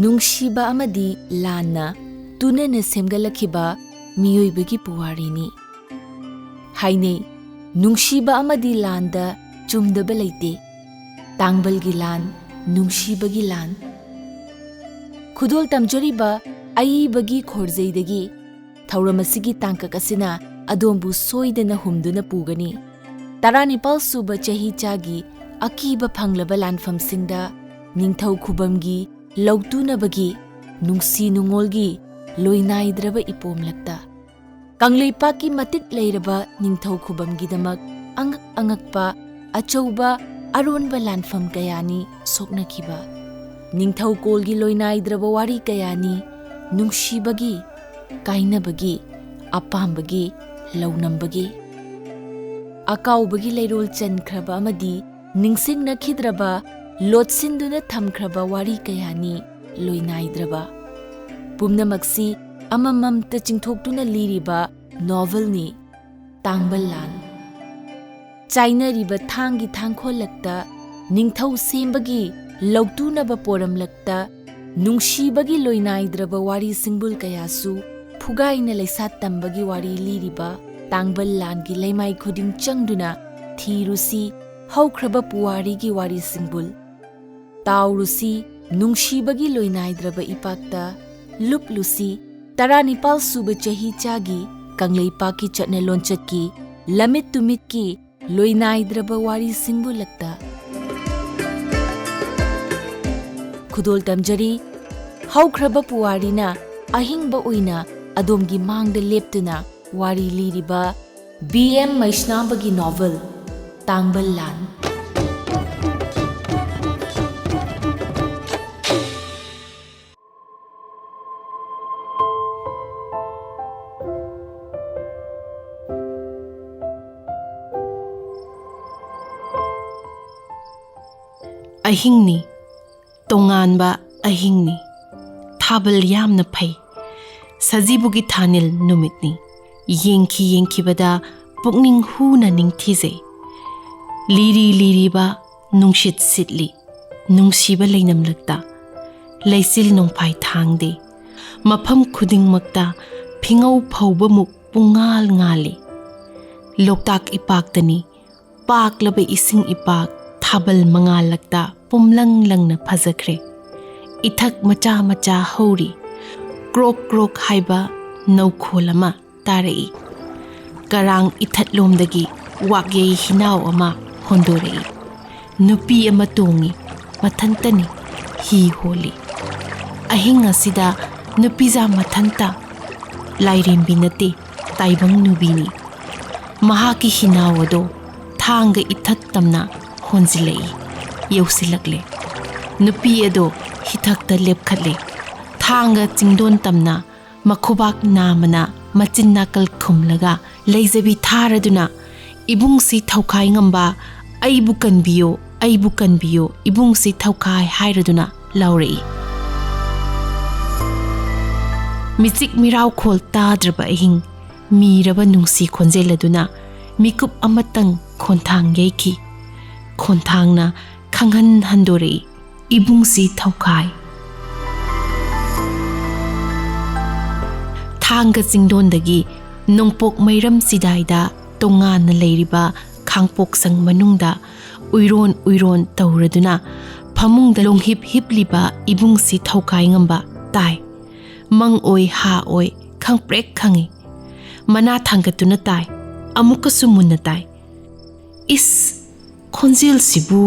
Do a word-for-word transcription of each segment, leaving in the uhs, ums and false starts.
ꯅꯨꯡꯁꯤꯕ ꯑꯃꯗꯤ ꯂꯥꯟꯅ ꯇꯨꯅꯅ ꯁꯦꯝꯒꯠꯂꯛꯈꯤꯕ ꯃꯤꯑꯣꯏꯕꯒꯤ ꯄꯨꯋꯥꯔꯤꯅꯤ꯫ ꯍꯥꯏꯅꯩ, ꯅꯨꯡꯁꯤꯕ ꯑꯃꯗꯤ ꯂꯥꯟꯗ ꯆꯨꯝꯗꯕ ꯂꯩꯇꯦ꯫ ꯇꯥꯡꯕꯜꯒꯤ ꯂꯥꯟ, ꯅꯨꯡꯁꯤꯕꯒꯤ ꯂꯥꯟ꯫ ꯈꯨꯗꯣꯜ ꯇꯝꯖꯔꯤꯕ ꯑꯏꯕꯒꯤ ꯈꯣꯔꯖꯩꯗꯒꯤ ꯊꯧꯔꯝ ꯑꯁꯤꯒꯤ ꯇꯥꯡꯀꯛ ꯑꯁꯤꯅ ꯑꯗꯣꯝꯕꯨ ꯁꯣꯏꯗꯅ ꯍꯨꯝꯗꯨꯅ ꯄꯨꯒꯅꯤ꯫ ꯇꯔꯥꯅꯤꯄꯥꯜ ꯁꯨꯕ ꯆꯍꯤꯆꯥꯒꯤ ꯑꯀꯤꯕ ꯐꯪꯂꯕ ꯂꯥꯟꯐꯝꯁꯤꯡꯗ ꯅꯤꯡꯊꯧ ꯈꯨꯕꯝꯒꯤ ꯂꯧꯇꯨꯅꯕꯒꯤ ꯅꯨꯡꯁꯤ ꯅꯨꯡꯉꯣꯜꯒꯤ ꯂꯣꯏꯅꯥꯏꯗ꯭ꯔꯕ ꯏꯄꯣꯝꯂꯛꯇ ꯀꯪꯂꯩꯄꯥꯛꯀꯤ ꯃꯇꯤꯛ ꯂꯩꯔꯕ ꯅꯤꯡꯊꯧ ꯈꯨꯕꯝꯒꯤꯗꯃꯛ ꯑꯉꯛ ꯑꯉꯛꯄ ꯑꯆꯧꯕ ꯑꯔꯣꯟꯕ ꯂꯥꯟꯐꯝ ꯀꯌꯥꯅꯤ ꯁꯣꯛꯅꯈꯤꯕ꯫ ꯅꯤꯡꯊꯧ ꯀꯣꯜꯒꯤ ꯂꯣꯏꯅꯥꯏꯗ꯭ꯔꯕ ꯋꯥꯔꯤ ꯀꯌꯥꯅꯤ ꯅꯨꯡꯁꯤꯕꯒꯤ, ꯀꯥꯏꯅꯕꯒꯤ, ꯑꯄꯥꯝꯕꯒꯤ, ꯂꯧꯅꯝꯕꯒꯤ꯫ ꯑꯀꯥꯎꯕꯒꯤ ꯂꯩꯔꯣꯜ ꯆꯟꯈ꯭ꯔꯕ ꯑꯃꯗꯤ ꯅꯤꯡꯁꯤꯡꯅꯈꯤꯗ꯭ꯔꯕ, ꯂꯣꯠꯁꯤꯟꯗꯨꯅ ꯊꯝꯈ꯭ꯔꯕ ꯋꯥꯔꯤ ꯀꯌꯥꯅꯤ ꯂꯣꯏꯅꯥꯏꯗ꯭ꯔꯕ꯫ ꯄꯨꯝꯅꯃꯛꯁꯤ ꯑꯃꯃꯝꯇ ꯆꯤꯡꯊꯣꯛꯇꯨꯅ ꯂꯤꯔꯤꯕ ꯅꯣꯚꯦꯜꯅꯤ ꯇꯥꯡꯕꯜ ꯂꯥꯟ꯫ ꯆꯥꯏꯅꯔꯤꯕ ꯊꯥꯡꯒꯤ ꯊꯥꯡꯈꯣꯜꯂꯛꯇ ꯅꯤꯡꯊꯧ ꯁꯦꯝꯕꯒꯤ ꯂꯧꯇꯨꯅꯕ ꯄꯣꯔꯝꯂꯛꯇ ꯅꯨꯡꯁꯤꯕꯒꯤ ꯂꯣꯏꯅꯥꯏꯗ꯭ꯔꯕ ꯋꯥꯔꯤ ꯁꯤꯡꯕꯨꯜ ꯀꯌꯥꯁꯨ ꯐꯨꯒꯥꯏꯅ ꯂꯩꯁꯥ ꯇꯝꯕꯒꯤ ꯋꯥꯔꯤ ꯂꯤꯔꯤꯕ ꯇꯥꯡꯕꯜ ꯂꯥꯟꯒꯤ ꯂꯩꯃꯥꯏ ꯈꯨꯗꯤꯡ ꯆꯪꯗꯨꯅ ꯊꯤꯔꯨꯁꯤ ꯍꯧꯈ꯭ꯔꯕ ꯄꯨꯋꯥꯔꯤꯒꯤ ꯋꯥꯔꯤ ꯁꯤꯡꯕꯨꯜ꯫ ꯇꯥꯎꯔꯨꯁꯤ ꯅꯨꯡꯁꯤꯕꯒꯤ ꯂꯣꯏꯅꯥꯏꯗ꯭ꯔꯕ ꯏꯄꯥꯛꯇ, ꯂꯨꯞꯂꯨꯁꯤ ꯇꯔꯥꯅꯤꯄꯥꯜ ꯁꯨꯕ ꯆꯍꯤꯆꯥꯒꯤ ꯀꯪꯂꯩꯄꯥꯛꯀꯤ ꯆꯠꯅ ꯂꯣꯟꯆꯠꯀꯤ ꯂꯝꯃꯤꯠ ꯇꯨꯃꯤꯠꯀꯤ ꯂꯣꯏꯅꯥꯏꯗ꯭ꯔꯕ ꯋꯥꯔꯤ ꯁꯤꯡꯕꯨꯜꯂꯛꯇ꯫ ꯈꯨꯗꯣꯜ ꯇꯝꯖꯔꯤ, ꯍꯧꯈ꯭ꯔꯕ ꯄꯨꯋꯥꯔꯤꯅ ꯑꯍꯤꯡꯕ ꯑꯣꯏꯅ ꯑꯗꯣꯝꯒꯤ ꯃꯥꯡꯗ ꯂꯦꯞꯇꯨꯅ ꯋꯥꯔꯤ ꯂꯤꯔꯤꯕ ꯕꯤ ꯑꯦꯝ ꯃꯩꯁꯅꯥꯝꯕꯒꯤ ꯅꯣꯚꯦꯜ ꯇꯥꯡꯕꯜ ꯂꯥꯟ꯫ ꯑꯍꯤꯡꯅꯤ, ꯇꯣꯉꯥꯟꯕ ꯑꯍꯤꯡꯅꯤ꯫ ꯊꯥꯕꯜ ꯌꯥꯝꯅ ꯐꯩ꯫ ꯁꯖꯤꯕꯨꯒꯤ ꯊꯥꯅꯤꯜ ꯅꯨꯃꯤꯠꯅꯤ꯫ ꯌꯦꯡꯈꯤ ꯌꯦꯡꯈꯤꯕꯗ ꯄꯨꯛꯅꯤꯡ ꯍꯨꯅ ꯅꯤꯡꯊꯤꯖꯩ꯫ ꯂꯤꯔꯤ ꯂꯤꯔꯤꯕ ꯅꯨꯡꯁꯤꯠ ꯁꯤꯠꯂꯤ, ꯅꯨꯡꯁꯤꯕ ꯂꯩꯅꯝꯂꯛꯇ꯫ ꯂꯩꯆꯤꯜ ꯅꯣꯡꯐꯥꯏ ꯊꯥꯡꯗꯦ, ꯃꯐꯝ ꯈꯨꯗꯤꯡꯃꯛꯇ ꯐꯤꯉꯧ ꯐꯧꯕꯃꯨꯛ ꯄꯨꯡꯉꯥꯜ ꯉꯥꯜꯂꯤ꯫ ꯂꯣꯛꯇꯥꯛ ꯏꯄꯥꯛꯇꯅꯤ, ꯄꯥꯛꯂꯕ ꯏꯁꯤꯡ ꯏꯄꯥꯛ ꯊꯥꯕꯜ ꯃꯉꯥꯜꯂꯛꯇ ꯄꯨꯝꯂꯪ ꯂꯪꯅ ꯐꯖꯈ꯭ꯔꯦ꯫ ꯏꯊꯛ ꯃꯆꯥ ꯃꯆꯥ ꯍꯧꯔꯤ꯫ ꯀ꯭ꯔꯣꯛ ꯀ꯭ꯔꯣꯛ ꯍꯥꯏꯕ ꯅꯧꯈꯣꯜ ꯑꯃ ꯇꯥꯔꯛꯏ꯫ ꯀꯔꯥꯡ ꯏꯊꯠꯂꯣꯝꯗꯒꯤ ꯋꯥꯛꯌꯩ ꯍꯤꯅꯥꯎ ꯑꯃ ꯍꯣꯟꯗꯣꯔꯛꯏ꯫ ꯅꯨꯄꯤ ꯑꯃ ꯇꯣꯡꯉꯤ, ꯃꯊꯟꯇꯅꯤ, ꯍꯤ ꯍꯣꯜꯂꯤ꯫ ꯑꯍꯤꯡ ꯑꯁꯤꯗ ꯅꯨꯄꯤꯖꯥ ꯃꯊꯟꯇ, ꯂꯥꯏꯔꯦꯝꯕꯤ ꯅꯠꯇꯦ, ꯇꯥꯏꯕꯪ ꯅꯨꯕꯤꯅꯤ꯫ ꯃꯍꯥꯛꯀꯤ ꯍꯤꯅꯥꯎ ꯑꯗꯣ ꯊꯥꯡꯒ ꯏꯊꯠ ꯇꯝꯅ ꯍꯣꯟꯖꯤꯜꯂꯛꯏ, ꯌꯧꯁꯤꯜꯂꯛꯂꯦ꯫ ꯅꯨꯄꯤ ꯑꯗꯣ ꯍꯤꯊꯛꯇ ꯂꯦꯞꯈꯠꯂꯦ꯫ ꯊꯥꯡꯒ ꯆꯤꯡꯗꯣꯟ ꯇꯝꯅ ꯃꯈꯨꯕꯥꯛ ꯅꯥꯝꯃꯅ ꯃꯆꯤꯟ ꯅꯥꯀꯜ ꯈꯨꯝꯂꯒ ꯂꯩꯖꯕꯤ ꯊꯥꯔꯗꯨꯅ, "ꯏꯕꯨꯡꯁꯤ ꯊꯧꯈꯥꯏ ꯉꯝꯕ, ꯑꯩꯕꯨ ꯀꯟꯕꯤꯌꯨ, ꯑꯩꯕꯨ ꯀꯟꯕꯤꯌꯨ, ꯏꯕꯨꯡꯁꯤ ꯊꯧꯈꯥꯏ" ꯍꯥꯏꯔꯗꯨꯅ ꯂꯥꯎꯔꯛꯏ꯫ ꯃꯤꯆꯤꯛ ꯃꯤꯔꯥꯎꯈꯣꯜ ꯇꯥꯗ꯭ꯔꯕ ꯑꯍꯤꯡ, ꯃꯤꯔꯕ ꯅꯨꯡꯁꯤ ꯈꯣꯟꯖꯦꯜ ꯑꯗꯨꯅ ꯃꯤꯀꯨꯞ ꯑꯃꯇꯪ ꯈꯣꯟꯊꯥꯡ ꯌꯩꯈꯤ꯫ ꯈꯣꯟꯊꯥꯡꯅ ꯈꯪꯍꯟ ꯍꯟꯗꯣꯔꯛꯏ, "ꯏꯕꯨꯡꯁꯤ ꯊꯧꯈꯥꯏ"꯫ ꯊꯥꯡꯒ ꯆꯤꯡꯗꯣꯟꯗꯒꯤ ꯅꯣꯡꯄꯣꯛ ꯃꯩꯔꯝ ꯆꯤꯗꯥꯏꯗ ꯇꯣꯉꯥꯟꯅ ꯂꯩꯔꯤꯕ ꯈꯥꯡꯄꯣꯛꯁꯪ ꯃꯅꯨꯡꯗ ꯎꯏꯔꯣꯟ ꯎꯏꯔꯣꯟ ꯇꯧꯔꯗꯨꯅ ꯐꯃꯨꯡꯗ ꯂꯣꯡꯍꯤꯞ ꯍꯤꯞꯂꯤꯕ ꯏꯕꯨꯡꯁꯤ ꯊꯧꯈꯥꯏ ꯉꯝꯕ ꯇꯥꯏ꯫ ꯃꯪ ꯑꯣꯏ ꯍꯥ ꯑꯣꯏ ꯈꯪꯄ꯭ꯔꯦꯛ ꯈꯪꯏ꯫ ꯃꯅꯥ ꯊꯥꯡꯒꯠꯇꯨꯅ ꯇꯥꯏ꯫ ꯑꯃꯨꯛꯀꯁꯨ ꯃꯨꯟꯅ ꯇꯥꯏ꯫ ꯏꯁ! ꯈꯣꯟꯖꯦꯜꯁꯤꯕꯨ!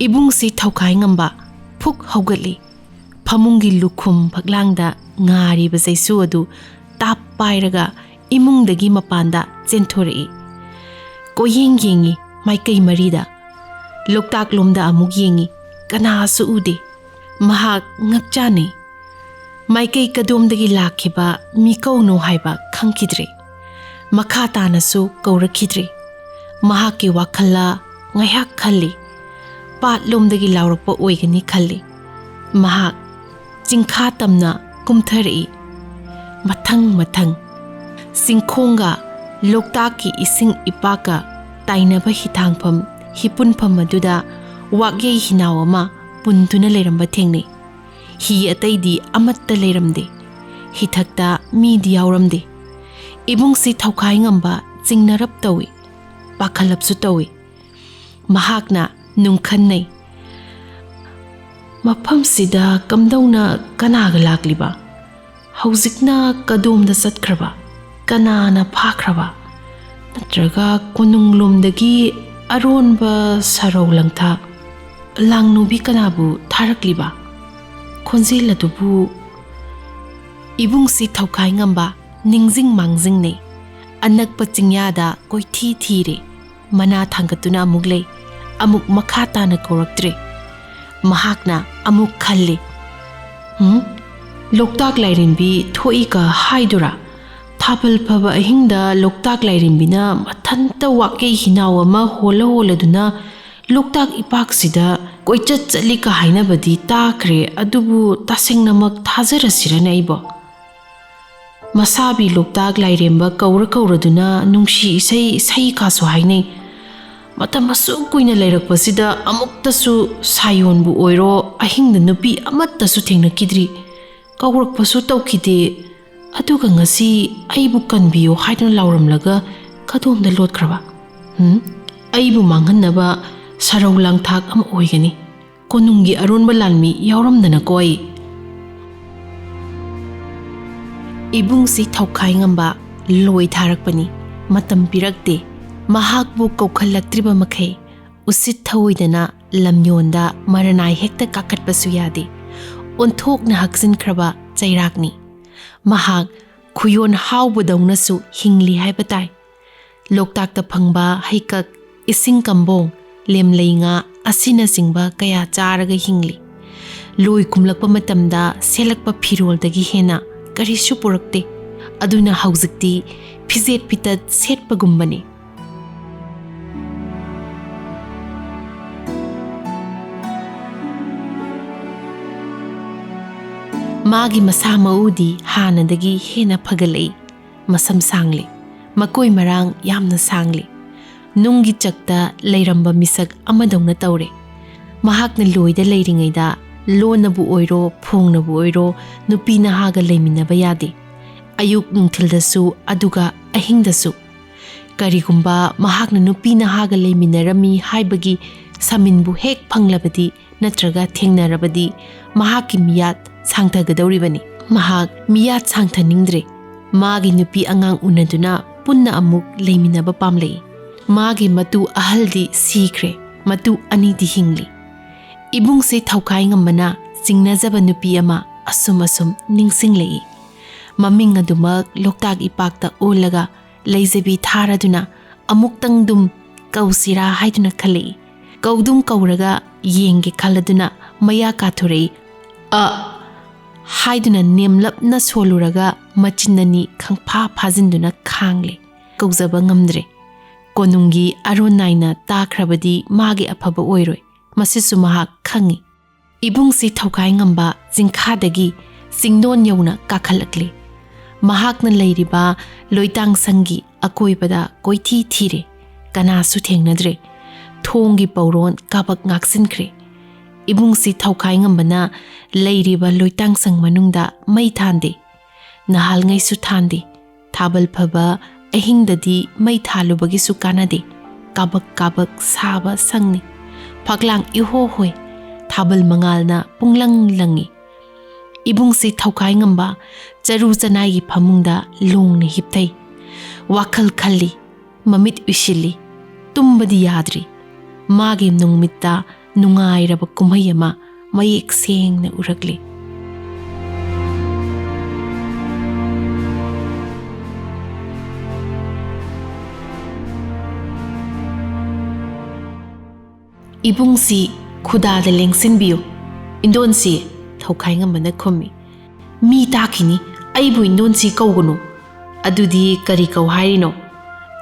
ꯏꯕꯨꯡꯁꯤ ꯊꯧꯈꯥꯏ ꯉꯝꯕ ꯐꯨꯛ ꯍꯧꯒꯠꯂꯤ꯫ ꯐꯃꯨꯡꯒꯤ ꯂꯨꯈꯨꯝ ꯐꯛꯂꯥꯡꯗ ꯉꯥꯔꯤꯕ ꯆꯩꯁꯨ ꯑꯗꯨ ꯇꯥꯞ ꯄꯥꯏꯔꯒ ꯏꯃꯨꯡꯗꯒꯤ ꯃꯄꯥꯟꯗ ꯆꯦꯟꯊꯣꯔꯛꯏ꯫ ꯀꯣꯏꯌꯦꯡ ꯌꯦꯡꯉꯤ ꯃꯥꯏꯀꯩ ꯃꯔꯤꯗ꯫ ꯂꯣꯛꯇꯥꯛꯂꯣꯝꯗ ꯑꯃꯨꯛ ꯌꯦꯡꯉꯤ, ꯀꯅꯥꯁꯨ ꯎꯗꯦ꯫ ꯃꯍꯥꯛ ꯉꯛꯆꯥꯅꯩ꯫ ꯃꯥꯏꯀꯩ ꯀꯗꯣꯝꯗꯒꯤ ꯂꯥꯛꯈꯤꯕ ꯃꯤꯀꯧꯅꯣ ꯍꯥꯏꯕ ꯈꯪꯈꯤꯗ꯭ꯔꯦ꯫ ꯃꯈꯥ ꯇꯥꯅꯁꯨ ꯀꯧꯔꯛꯈꯤꯗ꯭ꯔꯦ꯫ ꯃꯍꯥꯛꯀꯤ ꯋꯥꯈꯜꯂ ꯉꯥꯏꯍꯥꯛ ꯈꯜꯂꯤ꯫ ꯄꯥꯠꯂꯣꯝꯗꯒꯤ ꯂꯥꯎꯔꯛꯄ ꯑꯣꯏꯒꯅꯤ ꯈꯜꯂꯤ꯫ ꯃꯍꯥꯛ ꯆꯤꯡꯈꯥ ꯇꯝꯅ ꯀꯨꯝꯊꯔꯛꯏ꯫ ꯃꯊꯪ ꯃꯊꯪ ꯆꯤꯡꯈꯣꯡꯒ ꯂꯣꯛꯇꯥꯛꯀꯤ ꯏꯁꯤꯡ ꯏꯄꯥꯛꯀ ꯇꯥꯏꯅꯕ ꯍꯤꯊꯥꯡꯐꯝ, ꯍꯤꯄꯨꯟꯐꯝ ꯑꯗꯨꯗ ꯋꯥꯛꯌꯩ ꯍꯤꯅꯥꯎ ꯑꯃ ꯄꯨꯟꯗꯨꯅ ꯂꯩꯔꯝꯕ ꯊꯦꯡꯅꯩ꯫ ꯍꯤ ꯑꯇꯩꯗꯤ ꯑꯃꯠꯇ ꯂꯩꯔꯝꯗꯦ꯫ ꯍꯤꯊꯛꯇ ꯃꯤꯗꯤ ꯌꯥꯎꯔꯝꯗꯦ꯫ ꯏꯕꯨꯡꯁꯤ ꯊꯧꯈꯥꯏ ꯉꯝꯕ ꯆꯤꯡꯅꯔꯞ ꯇꯧꯏ, ꯄꯥꯈꯠꯂꯞꯁꯨ ꯇꯧꯏ꯫ ꯃꯍꯥꯛꯅ ꯅꯨꯡꯈꯟꯅꯩ, "ꯃꯐꯝꯁꯤꯗ ꯀꯝꯗꯧꯅ ꯀꯅꯥꯒ ꯂꯥꯛꯂꯤꯕ? ꯍꯧꯖꯤꯛꯅ ꯀꯗꯣꯝꯗ ꯆꯠꯈ꯭ꯔꯕ? ꯀꯅꯥꯅ ꯐꯥꯈ꯭ꯔꯕ? ꯅꯠꯇ꯭ꯔꯒ ꯀꯣꯅꯨꯡꯂꯣꯝꯗꯒꯤ ꯑꯔꯣꯟꯕ ꯁꯔꯧ ꯂꯪꯊꯥꯛ ꯂꯥꯡꯅꯨꯕꯤ ꯀꯅꯥꯕꯨ ꯊꯥꯔꯛꯂꯤꯕ?" ꯈꯣꯟꯖꯦꯜ ꯑꯗꯨꯕꯨ ꯏꯕꯨꯡꯁꯤ ꯊꯧꯈꯥꯏ ꯉꯝꯕ ꯅꯤꯡꯖꯤꯡ ꯃꯥꯡꯖꯤꯡꯅꯩ꯫ ꯑꯅꯛꯄ ꯆꯤꯡꯌꯥꯗ ꯀꯣꯏꯊꯤ ꯊꯤꯔꯦ꯫ ꯃꯅꯥ ꯊꯥꯡꯒꯠꯇꯨꯅ ꯑꯃꯨꯛ ꯂꯩ, ꯑꯃꯨꯛ ꯃꯈꯥ ꯇꯥꯅ ꯀꯧꯔꯛꯇ꯭ꯔꯦ꯫ ꯃꯍꯥꯛꯅ ꯑꯃꯨꯛ ꯈꯜꯂꯤ, "ꯍꯨꯝ? ꯂꯣꯛꯇꯥꯛ ꯂꯥꯏꯔꯦꯝꯕꯤ ꯊꯣꯛꯏꯀ ꯍꯥꯏꯗꯨꯔꯥ? ꯊꯥꯕꯜ ꯐꯕ ꯑꯍꯤꯡꯗ ꯂꯣꯛꯇꯥꯛ ꯂꯥꯏꯔꯦꯝꯕꯤꯅ ꯃꯊꯟꯇ ꯋꯥꯀꯩ ꯍꯤꯅꯥꯎ ꯑꯃ ꯍꯣꯜꯂ ꯍꯣꯜꯂꯗꯨꯅ ꯂꯣꯛꯇꯥꯛ ꯏꯄꯥꯛꯁꯤꯗ ꯀꯣꯏꯆꯠ ꯆꯠꯂꯤꯀ ꯍꯥꯏꯅꯕꯗꯤ ꯇꯥꯈ꯭ꯔꯦ, ꯑꯗꯨꯕꯨ ꯇꯁꯦꯡꯅꯃꯛ ꯊꯥꯖꯔꯁꯤꯔꯅꯦ ꯑꯩꯕꯣ?" ꯃꯁꯥꯕꯤ ꯂꯣꯛꯇꯥꯛ ꯂꯥꯏꯔꯦꯝꯕ ꯀꯧꯔ ꯀꯧꯔꯗꯨꯅ ꯅꯨꯡꯁꯤ ꯏꯁꯩ ꯏꯁꯩ ꯀꯥꯁꯨ ꯍꯥꯏꯅꯩ꯫ ꯃꯇꯝ ꯑꯁꯨꯛ ꯀꯨꯏꯅ ꯂꯩꯔꯛꯄꯁꯤꯗ ꯑꯃꯨꯛꯇꯁꯨ ꯁꯥꯌꯣꯟꯕꯨ ꯑꯣꯏꯔꯣ ꯑꯍꯤꯡꯗ ꯅꯨꯄꯤ ꯑꯃꯠꯇꯁꯨ ꯊꯦꯡꯅꯈꯤꯗ꯭ꯔꯤ꯫ ꯀꯧꯔꯛꯄꯁꯨ ꯇꯧꯈꯤꯗꯦ꯫ ꯑꯗꯨꯒ ꯉꯁꯤ ꯑꯩꯕꯨ ꯀꯟꯕꯤꯌꯨ ꯍꯥꯏꯗꯨꯅ ꯂꯥꯎꯔꯝꯂꯒ ꯀꯗꯣꯝꯗ ꯂꯣꯠꯈ꯭ꯔꯕ? ꯍꯨꯝ? ꯑꯩꯕꯨ ꯃꯥꯡꯍꯟꯅꯕ ꯁꯔꯧ ꯂꯥꯡꯊꯥꯛ ꯑꯃ ꯑꯣꯏꯒꯅꯤ꯫ ꯀꯣꯅꯨꯡꯒꯤ ꯑꯔꯣꯟꯕ ꯂꯥꯟꯃꯤ ꯌꯥꯎꯔꯝꯗꯅꯀꯣ ꯑꯩ꯫ ꯏꯕꯨꯡꯁꯤ ꯊꯧꯈꯥꯏ ꯉꯝꯕ ꯂꯣꯏ ꯊꯥꯔꯛꯄꯅꯤ꯫ ꯃꯇꯝ ꯄꯤꯔꯛꯇꯦ꯫ ꯃꯍꯥꯛꯄꯨ ꯀꯧꯈꯠꯂꯛꯇ꯭ꯔꯤꯕ ꯃꯈꯩ ꯎꯁꯤꯠ ꯊꯑꯣꯏꯗꯅ ꯂꯝꯌꯣꯟꯗ ꯃꯔꯅꯥꯏ ꯍꯦꯛꯇ ꯀꯥꯈꯠꯄꯁꯨ ꯌꯥꯗꯦ꯫ ꯑꯣꯟꯊꯣꯛꯅ ꯍꯛꯆꯤꯟꯈ꯭ꯔꯕ ꯆꯩꯔꯥꯛꯅꯤ꯫ ꯃꯍꯥꯛ ꯈꯨꯌꯣꯟ ꯍꯥꯎꯕꯗꯧꯅꯁꯨ ꯍꯤꯡꯂꯤ ꯍꯥꯏꯕ ꯇꯥꯏ꯫ ꯂꯣꯛꯇꯥꯛꯇ ꯐꯪꯕ ꯍꯩꯀꯛ, ꯏꯁꯤꯡ ꯀꯝꯕꯣꯡ, ꯂꯦꯝꯂꯩ ꯉꯥ ꯑꯁꯤꯅꯆꯤꯡꯕ ꯀꯌꯥ ꯆꯥꯔꯒ ꯍꯤꯡꯂꯤ꯫ ꯂꯣꯏ ꯀꯨꯝꯂꯛꯄ ꯃꯇꯝꯗ ꯁꯦꯠꯂꯛꯄ ꯐꯤꯔꯣꯜꯗꯒꯤ ꯍꯦꯟꯅ ꯀꯔꯤꯁꯨ ꯄꯨꯔꯛꯇꯦ꯫ ꯑꯗꯨꯅ ꯍꯧꯖꯤꯛꯇꯤ ꯐꯤꯖꯦꯠ ꯐꯤꯇꯠ ꯁꯦꯠꯄꯒꯨꯝꯕꯅꯤ꯫ ꯃꯥꯒꯤ ꯃꯁꯥ ꯃꯎꯗꯤ ꯍꯥꯟꯅꯗꯒꯤ ꯍꯦꯟꯅ ꯐꯒꯠꯂꯛꯏ꯫ ꯃꯁꯝ ꯁꯥꯡꯂꯦ꯫ ꯃꯀꯣꯏ ꯃꯔꯥꯡ ꯌꯥꯝꯅ ꯁꯥꯡꯂꯤ꯫ ꯅꯨꯡꯒꯤ ꯆꯛꯇ ꯂꯩꯔꯝꯕ ꯃꯤꯁꯛ ꯑꯃꯗꯧꯅ ꯇꯧꯔꯦ꯫ ꯃꯍꯥꯛꯅ ꯂꯣꯏꯗ ꯂꯩꯔꯤꯉꯩꯗ ꯂꯣꯟꯅꯕꯨ ꯑꯣꯏꯔꯣ, ꯐꯣꯡꯅꯕꯨ ꯑꯣꯏꯔꯣ, ꯅꯨꯄꯤ ꯅꯍꯥꯒ ꯂꯩꯃꯤꯟꯅꯕ ꯌꯥꯗꯦ꯫ ꯑꯌꯨꯛ ꯅꯨꯡꯊꯤꯜꯗꯁꯨ, ꯑꯗꯨꯒ ꯑꯍꯤꯡꯗꯁꯨ꯫ ꯀꯔꯤꯒꯨꯝꯕ ꯃꯍꯥꯛꯅ ꯅꯨꯄꯤ ꯅꯍꯥꯒ ꯂꯩꯃꯤꯟꯅꯔꯝꯃꯤ ꯍꯥꯏꯕꯒꯤ ꯁꯃꯤꯟꯕꯨ ꯍꯦꯛ ꯐꯪꯂꯕꯗꯤ, ꯅꯠꯇ꯭ꯔꯒ ꯊꯦꯡꯅꯔꯕꯗꯤ, ꯃꯍꯥꯛꯀꯤ ꯃꯤꯌꯥꯠ ꯁꯥꯡꯊꯒꯗꯧꯔꯤꯕꯅꯤ꯫ ꯃꯍꯥꯛ ꯃꯤꯌꯥꯠ ꯁꯥꯡꯊꯅꯤꯡꯗ꯭ꯔꯦ꯫ ꯃꯥꯒꯤ ꯅꯨꯄꯤ ꯑꯉꯥꯡ ꯎꯅꯗꯨꯅ ꯄꯨꯟꯅ ꯑꯃꯨꯛ ꯂꯩꯃꯤꯟꯅꯕ ꯄꯥꯝꯂꯛꯏ꯫ ꯃꯥꯒꯤ ꯃꯇꯨ ꯑꯍꯜꯗꯤ ꯁꯤꯈ꯭ꯔꯦ, ꯃꯇꯨ ꯑꯅꯤꯗꯤ ꯍꯤꯡꯂꯤ꯫ ꯏꯕꯨꯡꯁꯤ ꯊꯧꯈꯥꯏ ꯉꯝꯕꯅ ꯆꯤꯡꯅꯖꯕ ꯅꯨꯄꯤ ꯑꯃ ꯑꯁꯨꯝ ꯑꯁꯨꯝ ꯅꯤꯡꯁꯤꯡꯂꯛꯏ꯫ ꯃꯃꯤꯡ ꯑꯗꯨꯃꯛ ꯂꯣꯛꯇꯥꯛ ꯏꯄꯥꯛꯇ ꯑꯣꯜꯂꯒ ꯂꯩꯖꯕꯤ ꯊꯥꯔꯗꯨꯅ ꯑꯃꯨꯛꯇꯪꯗꯨꯝ ꯀꯧꯁꯤꯔꯥ ꯍꯥꯏꯗꯨꯅ ꯈꯜꯂꯛꯏ꯫ ꯀꯧꯗꯨꯝ ꯀꯧꯔꯒ ꯌꯦꯡꯒꯦ ꯈꯜꯂꯗꯨꯅ ꯃꯌꯥ ꯀꯥꯊꯣꯔꯛꯏ꯫ "ꯑ" ꯍꯥꯏꯗꯨꯅ ꯅꯦꯝꯂꯞꯅ ꯁꯣꯜꯂꯨꯔꯒ ꯃꯆꯤꯟ ꯑꯅꯤ ꯈꯪꯐꯥ ꯐꯥꯖꯤꯟꯗꯨꯅ ꯈꯥꯡꯂꯦ꯫ ꯀꯧꯖꯕ ꯉꯝꯗ꯭ꯔꯦ꯫ ꯀꯣꯅꯨꯡꯒꯤ ꯑꯔꯣꯟ ꯅꯥꯏꯅ ꯇꯥꯈ꯭ꯔꯕꯗꯤ ꯃꯥꯒꯤ ꯑꯐꯕ ꯑꯣꯏꯔꯣꯏ꯫ ꯃꯁꯤꯁꯨ ꯃꯍꯥꯛ ꯈꯪꯏ꯫ ꯏꯕꯨꯡꯁꯤ ꯊꯧꯈꯥꯏ ꯉꯝꯕ ꯆꯤꯡꯈꯥꯗꯒꯤ ꯆꯤꯡꯗꯣꯟ ꯌꯧꯅ ꯀꯥꯈꯠꯂꯛꯂꯤ꯫ ꯃꯍꯥꯛꯅ ꯂꯩꯔꯤꯕ ꯂꯣꯏꯇꯥꯡ ꯁꯪꯒꯤ ꯑꯀꯣꯏꯕꯗ ꯀꯣꯏꯊꯤ ꯊꯤꯔꯦ꯫ ꯀꯅꯥꯁꯨ ꯊꯦꯡꯅꯗ꯭ꯔꯦ꯫ ꯊꯣꯡꯒꯤ ꯄꯧꯔꯣꯟ ꯀꯥꯕꯛ ꯉꯥꯛꯁꯤꯟꯈ꯭ꯔꯦ꯫ ꯏꯕꯨꯡꯁꯤ ꯊꯧꯈꯥꯏ ꯉꯝꯕꯅ ꯂꯩꯔꯤꯕ ꯂꯣꯏꯇꯥꯡ ꯁꯪ ꯃꯅꯨꯡꯗ ꯃꯩ ꯊꯥꯟꯗꯦ꯫ ꯅꯍꯥꯜꯉꯩꯁꯨ ꯊꯥꯟꯗꯦ꯫ ꯊꯥꯕꯜ ꯐꯕ ꯑꯍꯤꯡꯗꯗꯤ ꯃꯩ ꯊꯥꯜꯂꯨꯕꯒꯤꯁꯨ ꯀꯥꯟꯅꯗꯦ꯫ ꯀꯥꯕꯛ ꯀꯥꯕꯛ ꯁꯥꯕ ꯁꯪꯅꯤ꯫ ꯐꯛꯂꯥꯡ ꯏꯍꯣ ꯍꯣꯏ꯫ ꯊꯥꯕꯜ ꯃꯉꯥꯜꯅ ꯄꯨꯡꯂꯪ ꯂꯪꯏ꯫ ꯏꯕꯨꯡꯁꯤ ꯊꯧꯈꯥꯏ ꯉꯝꯕ ꯆꯔꯨ ꯆꯅꯥꯏꯒꯤ ꯐꯃꯨꯡꯗ ꯂꯣꯡꯅ ꯍꯤꯞꯊꯩ꯫ ꯋꯥꯈꯜ ꯈꯜꯂꯤ꯫ ꯃꯃꯤꯠ ꯎꯏꯁꯤꯜꯂꯤ꯫ ꯇꯨꯝꯕꯗꯤ ꯌꯥꯗ꯭ꯔꯤ꯫ ꯃꯥꯒꯤ ꯅꯨꯡꯃꯤꯠꯇ ꯅꯨꯡꯉꯥꯏꯔꯕ ꯀꯨꯝꯍꯩ ꯑꯃ ꯃꯌꯦꯛ ꯁꯦꯡꯅ ꯎꯔꯛꯂꯤ꯫ "ꯏꯕꯨꯡꯁꯤ ꯈꯨꯗꯥꯗ ꯂꯦꯡꯁꯤꯟꯕꯤꯌꯨ, ꯏꯟꯗꯣꯟꯁꯤ", ꯊꯧꯈꯥꯏꯉꯝꯕꯅ ꯈꯨꯝꯃꯤ꯫ "ꯃꯤ ꯇꯥꯈꯤꯅꯤ, ꯑꯩꯕꯨ ꯏꯟꯗꯣꯟꯁꯤ ꯀꯧꯒꯅꯨ꯫ ꯑꯗꯨꯗꯤ ꯀꯔꯤ ꯀꯧ ꯍꯥꯏꯔꯤꯅꯣ?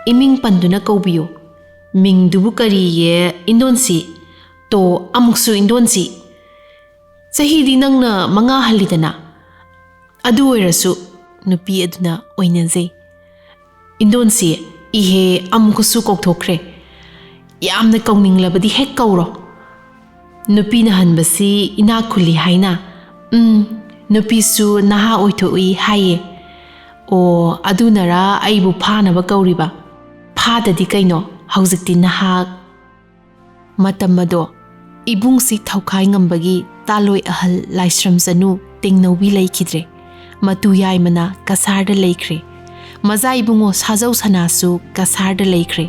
ꯏꯃꯤꯡ ꯄꯟꯗꯨꯅ ꯀꯧꯕꯤꯌꯨ꯫ ꯃꯤꯡꯗꯨꯕꯨ ꯀꯔꯤꯌꯦ, ꯏꯟꯗꯣꯟꯁꯤ? ꯇꯣ, ꯑꯃꯨꯛꯁꯨ ꯏꯟꯗꯣꯟꯁꯤ꯫ ꯆꯍꯤꯗꯤ ꯅꯪꯅ ꯃꯉꯥ ꯍꯜꯂꯤꯗꯅ꯫ ꯑꯗꯨ ꯑꯣꯏꯔꯁꯨ", ꯅꯨꯄꯤ ꯑꯗꯨꯅ ꯑꯣꯏꯅꯖꯩ꯫ "ꯏꯟꯗꯣꯟꯁꯤ, ꯏꯍꯦ, ꯑꯃꯨꯛꯀꯁꯨ ꯀꯧꯊꯣꯛꯈ꯭ꯔꯦ꯫ ꯌꯥꯝꯅ ꯀꯧꯅꯤꯡꯂꯕꯗꯤ ꯍꯦꯛ ꯀꯧꯔꯣ꯫ ꯅꯨꯄꯤꯅ ꯍꯟꯕꯁꯤ ꯏꯅꯥꯛ ꯈꯨꯜꯂꯤ ꯍꯥꯏꯅ꯫ ꯎꯝ, ꯅꯨꯄꯤꯁꯨ ꯅꯍꯥ ꯑꯣꯏꯊꯣꯛꯏ ꯍꯥꯏꯌꯦ꯫ ꯑꯣ, ꯑꯗꯨꯅꯔꯥ ꯑꯩꯕꯨ ꯐꯥꯅꯕ ꯀꯧꯔꯤꯕ? ꯐꯥꯗꯗꯤ ꯀꯩꯅꯣ, ꯍꯧꯖꯤꯛꯇꯤ ꯅꯍꯥ"꯫ ꯃꯇꯝ ꯑꯗꯣ ꯏꯕꯨꯡꯁꯤ ꯊꯧꯈꯥꯏ ꯉꯝꯕꯒꯤ ꯇꯥꯂꯣꯏ ꯑꯍꯜ ꯂꯥꯏꯁ꯭ꯔꯝ ꯆꯅꯨ ꯇꯦꯡꯅꯧꯕꯤ ꯂꯩꯈꯤꯗ꯭ꯔꯦ꯫ ꯃꯇꯨ ꯌꯥꯏꯃꯅ ꯀꯁꯥꯔꯗ ꯂꯩꯈ꯭ꯔꯦ꯫ ꯃꯆꯥ ꯏꯕꯨꯡꯉꯣ ꯁꯥꯖꯧ ꯁꯅꯥꯁꯨ ꯀꯁꯥꯔꯗ ꯂꯩꯈ꯭ꯔꯦ꯫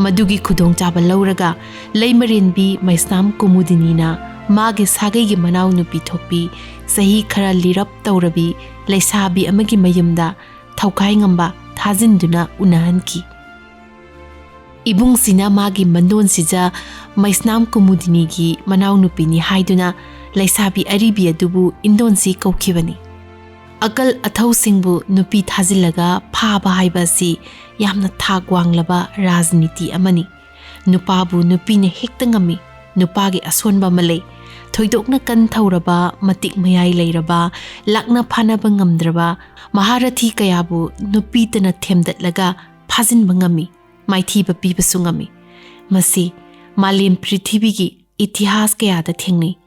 ꯃꯗꯨꯒꯤ ꯈꯨꯗꯣꯡꯆꯥꯕ ꯂꯧꯔꯒ ꯂꯩꯃꯔꯦꯟꯕꯤ ꯃꯩꯁꯅꯥꯝ ꯀꯨꯃꯨꯗꯤꯅꯤꯅ ꯃꯥꯒꯤ ꯁꯥꯒꯩꯒꯤ ꯃꯅꯥꯎꯅꯨꯄꯤ ꯊꯣꯛꯄꯤ ꯆꯍꯤ ꯈꯔ ꯂꯤꯔꯞ ꯇꯧꯔꯕꯤ ꯂꯩꯁꯥꯕꯤ ꯑꯃꯒꯤ ꯃꯌꯨꯝꯗ ꯊꯧꯈꯥꯏ ꯉꯝꯕ ꯊꯥꯖꯤꯟꯗꯨꯅ ꯎꯅꯍꯟꯈꯤ꯫ ꯏꯕꯨꯡꯁꯤꯅ ꯃꯥꯒꯤ ꯃꯟꯗꯣꯟꯁꯤꯖ ꯃꯩꯁꯅꯥꯝ ꯀꯨꯃꯨꯗꯤꯅꯤꯒꯤ ꯃꯅꯥꯎꯅꯨꯄꯤꯅꯤ ꯍꯥꯏꯗꯨꯅ ꯂꯩꯁꯥꯕꯤ ꯑꯔꯤꯕꯤ ꯑꯗꯨꯕꯨ ꯏꯟꯗꯣꯟꯁꯤ ꯀꯧꯈꯤꯕꯅꯤ꯫ ꯑꯀꯜ ꯑꯊꯧꯁꯤꯡꯕꯨ ꯅꯨꯄꯤ ꯊꯥꯖꯤꯜꯂꯒ ꯐꯥꯕ ꯍꯥꯏꯕ ꯑꯁꯤ ꯌꯥꯝꯅ ꯊꯥꯛ ꯋꯥꯡꯂꯕ ꯔꯥꯖꯅꯤꯇꯤ ꯑꯃꯅꯤ꯫ ꯅꯨꯄꯥꯕꯨ ꯅꯨꯄꯤꯅ ꯍꯦꯛꯇ ꯉꯝꯃꯤ꯫ ꯅꯨꯄꯥꯒꯤ ꯑꯁꯣꯟꯕ ꯑꯃ ꯂꯩ꯫ ꯊꯣꯏꯗꯣꯛꯅ ꯀꯟ ꯊꯧꯔꯕ, ꯃꯇꯤꯛ ꯃꯌꯥꯏ ꯂꯩꯔꯕ, ꯂꯥꯛꯅ ꯐꯥꯅꯕ ꯉꯝꯗ꯭ꯔꯕ ꯃꯍꯥꯔꯊꯤ ꯀꯌꯥꯕꯨ ꯅꯨꯄꯤꯇꯅ ꯊꯦꯝꯗꯠꯂꯒ ꯐꯥꯖꯤꯟꯕ ꯉꯝꯃꯤ, ꯃꯥꯏꯊꯤꯕ ꯄꯤꯕꯁꯨ ꯉꯝꯃꯤ꯫ ꯃꯁꯤ ꯃꯥꯂꯦꯝ ꯄ꯭ꯔꯤꯊꯤꯕꯤꯒꯤ ꯏꯇꯤꯍꯥꯁ ꯀꯌꯥꯗ ꯊꯦꯡꯅꯩ꯫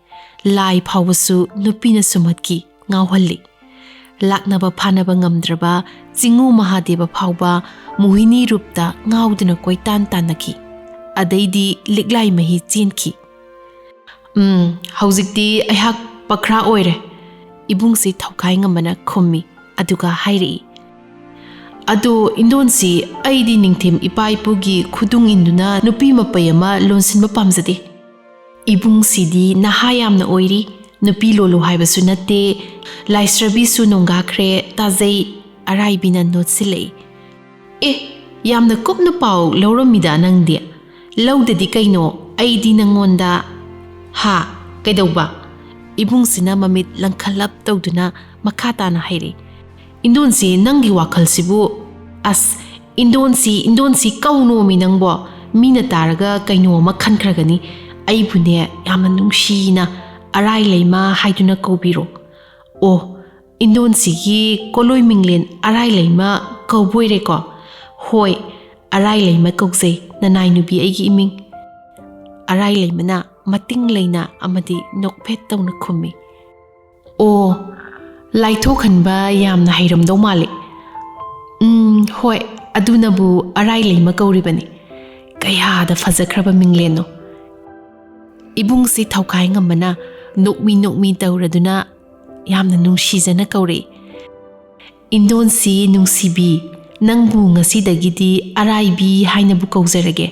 ꯂꯥꯏ ꯐꯥꯎꯕꯁꯨ ꯅꯨꯄꯤꯅ ꯁꯨꯝꯍꯠꯈꯤ, ꯉꯥꯎꯍꯜꯂꯤ꯫ ꯂꯥꯛꯅꯕ ꯐꯥꯅꯕ ꯉꯝꯗ꯭ꯔꯕ ꯆꯤꯡꯉꯨ ꯃꯍꯥꯗꯦꯕ ꯐꯥꯎꯕ ꯃꯣꯍꯤꯅꯤ ꯔꯨꯞꯇ ꯉꯥꯎꯗꯨꯅ ꯀꯣꯏꯇꯥꯟ ꯇꯥꯟꯅꯈꯤ꯫ ꯑꯗꯩꯗꯤ ꯂꯤꯛꯂꯥꯏ ꯃꯍꯤ ꯆꯦꯟꯈꯤ꯫ "ꯎꯝ, ꯍꯧꯖꯤꯛꯇꯤ ꯑꯩꯍꯥꯛ ꯄꯈ꯭ꯔꯥ ꯑꯣꯏꯔꯦ", ꯏꯕꯨꯡꯁꯤ ꯊꯧꯈꯥꯏ ꯉꯝꯕꯅ ꯈꯨꯝꯃꯤ꯫ ꯑꯗꯨꯒ ꯍꯥꯏꯔꯛꯏ, "ꯑꯗꯣ ꯏꯟꯗꯣꯟꯁꯤ, ꯑꯩꯗꯤ ꯅꯤꯡꯊꯦꯝ ꯏꯄꯥ ꯏꯄꯨꯒꯤ ꯈꯨꯗꯨꯡ ꯏꯟꯗꯨꯅ ꯅꯨꯄꯤ ꯃꯄꯩ ꯑꯃ ꯂꯣꯟꯁꯤꯟꯕ ꯄꯥꯝꯖꯗꯦ꯫ ꯏꯕꯨꯡꯁꯤꯗꯤ ꯅꯍꯥ ꯌꯥꯝꯅ ꯑꯣꯏꯔꯤ, ꯅꯨꯄꯤ ꯂꯣꯜꯂꯨ ꯍꯥꯏꯕꯁꯨ ꯅꯠꯇꯦ, ꯂꯥꯏꯁ꯭ꯔꯕꯤꯁꯨ ꯅꯣꯡꯒꯥꯈ꯭ꯔꯦ, ꯇꯥꯖꯩ", ꯑꯔꯥꯏꯕꯤꯅ ꯅꯣꯠꯁꯤꯜꯂꯛꯏ꯫ "ꯑꯦ, ꯌꯥꯝꯅ ꯀꯨꯞꯅ ꯄꯥꯎ ꯂꯧꯔꯝꯃꯤꯗ ꯅꯪꯗꯤ꯫ ꯂꯧꯗꯗꯤ ꯀꯩꯅꯣ, ꯑꯩꯗꯤ ꯅꯪꯉꯣꯟꯗ"꯫ "ꯍꯥ? ꯀꯩꯗꯧꯕ?" ꯏꯕꯨꯡꯁꯤꯅ ꯃꯃꯤꯠ ꯂꯪꯈꯠꯂꯞ ꯇꯧꯗꯨꯅ ꯃꯈꯥ ꯇꯥꯅ ꯍꯥꯏꯔꯛꯏ, "ꯏꯟꯗꯣꯟꯁꯤ, ꯅꯪꯒꯤ ꯋꯥꯈꯜꯁꯤꯕꯨ"꯫ "ꯑꯁ, ꯏꯟꯗꯣꯟꯁꯤ, ꯏꯟꯗꯣꯟꯁꯤ ꯀꯧꯅꯣꯃꯤ ꯅꯪꯕꯣ꯫ ꯃꯤꯅ ꯇꯥꯔꯒ ꯀꯩꯅꯣ ꯑꯃ ꯈꯟꯈ꯭ꯔꯒꯅꯤ꯫ ꯑꯩꯕꯨꯅꯦ, ꯌꯥꯝꯅ ꯅꯨꯡꯁꯤꯅ ꯑꯔꯥꯏ ꯂꯩꯃ ꯍꯥꯏꯗꯨꯅ ꯀꯧꯕꯤꯔꯣ"꯫ "ꯑꯣ, ꯏꯟꯗꯣꯟꯁꯤꯒꯤ ꯀꯣꯂꯣꯏ ꯃꯤꯡꯂꯦꯟ ꯑꯔꯥꯏ ꯂꯩꯃ ꯀꯧꯕ ꯑꯣꯏꯔꯦꯀꯣ"꯫ "ꯍꯣꯏ, ꯑꯔꯥꯏ ꯂꯩꯃ ꯀꯧꯖꯩ, ꯅꯅꯥꯏ ꯅꯨꯄꯤ ꯑꯩꯒꯤ ꯏꯃꯤꯡ꯫" ꯑꯔꯥꯏ ꯂꯩꯃꯅ ꯃꯇꯤꯡ ꯂꯩꯅ ꯑꯃꯗꯤ ꯅꯣꯛꯐꯦꯠ ꯇꯧꯅ ꯈꯨꯝꯃꯤ꯫ "ꯑꯣ, ꯂꯥꯏꯊꯣꯛꯍꯟꯕ ꯌꯥꯝꯅ ꯍꯩꯔꯝꯗꯧ ꯃꯥꯜꯂꯤ꯫" "ꯎꯝ, ꯍꯣꯏ, ꯑꯗꯨꯅꯕꯨ ꯑꯔꯥꯏ ꯂꯩꯃ ꯀꯧꯔꯤꯕꯅꯤ꯫ ꯀꯌꯥꯗ ꯐꯖꯈ꯭ꯔꯕ ꯃꯤꯡꯂꯦꯟꯅꯣ!" ꯏꯕꯨꯡꯁꯤ ꯊꯧꯈꯥꯏ ꯉꯝꯕꯅ ꯅꯣꯛꯃꯤ ꯅꯣꯛꯃꯤ ꯇꯧꯔꯗꯨꯅ ꯌꯥꯝꯅ ꯅꯨꯡꯁꯤꯖꯅ ꯀꯧꯔꯛꯏ꯫ "ꯏꯟꯗꯣꯟꯁꯤ ꯅꯨꯡꯁꯤꯕꯤ, ꯅꯪꯕꯨ ꯉꯁꯤꯗꯒꯤꯗꯤ ꯑꯔꯥꯏꯕꯤ ꯍꯥꯏꯅꯕꯨ ꯀꯧꯖꯔꯒꯦ꯫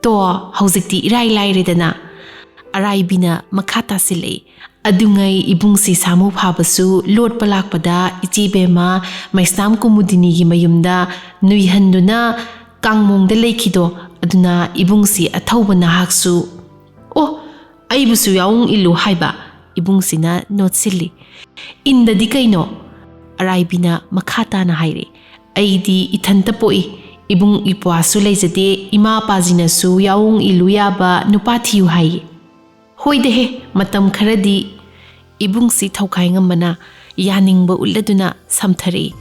ꯇꯣ, ꯍꯧꯖꯤꯛꯇꯤ ꯏꯔꯥꯏ ꯂꯥꯏꯔꯦꯗꯅ꯫" ꯑꯔꯥꯏꯕꯤꯅ ꯃꯈꯥ ꯇꯥꯁꯤꯜꯂꯛꯏ꯫ "ꯑꯗꯨꯉꯩ ꯏꯕꯨꯡꯁꯤ ꯁꯥꯃꯨ ꯐꯥꯕꯁꯨ ꯂꯣꯠꯄ ꯂꯥꯛꯄꯗ ꯏꯆꯦ ꯕꯦꯝꯃ ꯃꯩꯁꯅꯥꯝ ꯀꯨꯃꯨꯗꯤꯅꯤꯒꯤ ꯃꯌꯨꯝꯗ ꯅꯨꯏꯍꯟꯗꯨꯅ ꯀꯥꯡꯃꯣꯡꯗ ꯂꯩꯈꯤꯗꯣ, ꯑꯗꯨꯅ ꯏꯕꯨꯡꯁꯤ ꯑꯊꯧꯕ ꯅꯍꯥꯛꯁꯨ꯫" "ꯑꯣ, ꯑꯩꯕꯨꯁꯨ ꯌꯥꯎꯅ ꯏꯜꯂꯨ ꯍꯥꯏꯕ?" ꯏꯕꯨꯡꯁꯤꯅ ꯅꯣꯠꯁꯤꯜꯂꯤ꯫ "ꯏꯟꯗꯗꯤ ꯀꯩꯅꯣ?" ꯑꯔꯥꯏꯕꯤꯅ ꯃꯈꯥ ꯇꯥꯅ ꯍꯥꯏꯔꯤ꯫ "ꯑꯩꯗꯤ ꯏꯊꯟꯇ ꯄꯣꯛꯏ꯫ ꯏꯕꯨꯡ ꯏꯄ꯭ꯋꯥꯁꯨ ꯂꯩꯖꯗꯦ, ꯏꯃꯥ ꯏꯄꯥꯁꯤꯅꯁꯨ ꯌꯥꯎꯅ ꯏꯜꯂꯨ ꯌꯥꯕ ꯅꯨꯄꯥ ꯊꯤꯌꯨ ꯍꯥꯏꯌꯦ꯫" "ꯍꯣꯏꯗꯍꯦ, ꯃꯇꯝ ꯈꯔꯗꯤ꯫" ꯏꯕꯨꯡꯁꯤ ꯊꯧꯈꯥꯏ ꯉꯝꯕꯅ ꯌꯥꯅꯤꯡꯕ ꯎꯠꯂꯗꯨꯅ ꯁꯝꯊꯔꯛꯏ꯫